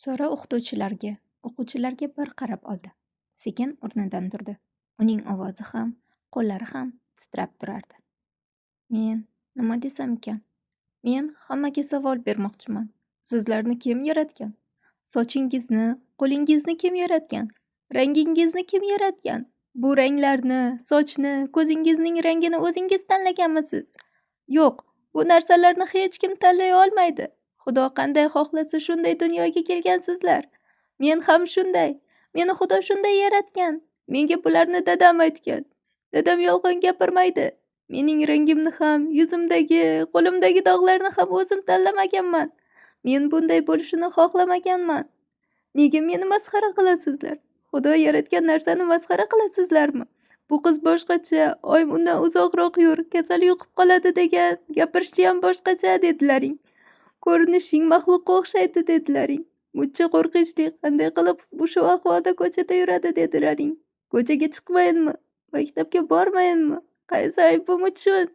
Sora o'qituvchilarga, o'quvchilarga bir qarab oldi. Sekin o'rnidan turdi. Uning ovozi ham, qo'llari ham titrab turardi. Men nima desam ekan? Men hammaga savol bermoqchiman. Sizlarni kim yaratgan? Sochingizni, qo'lingizni kim yaratgan? Rangingizni kim yaratgan? Bu ranglarni, sochni, ko'zingizning rangini o'zingiz tanlaganmisiz? Yo'q, bu narsalarni hech kim tanlay olmaydi. Xudo qanday xohlasa shunday dunyoga kelgansizlar. Men ham shunday. Meni Xudo shunday yaratgan. Menga bularni dadam aytgan. Dadam yolg'on gapirmaydi. Mening rangimni ham, yuzimdagi, qo'limdagi dog'larni ham o'zim tanlamaganman. Men bunday bo'lishini xohlamaganman. Nega meni masxara qilasizlar? Xudo yaratgan narsani masxara qilasizlarmi? Bu qiz boshqacha, oyim undan uzoqroq yur, kasal yuqib qoladi degan, gapirishiyam boshqacha dedilaring. Ko'rinishing maxluqqa o'xshaydi dedilaring. Muncha qo'rqinchli, qanday qilib bu shu ahvolda ko'chada yuradi dedilaring. Ko'chaga chiqmayinmi? Maktabga bormayinmi? Qaysi aybim uchun?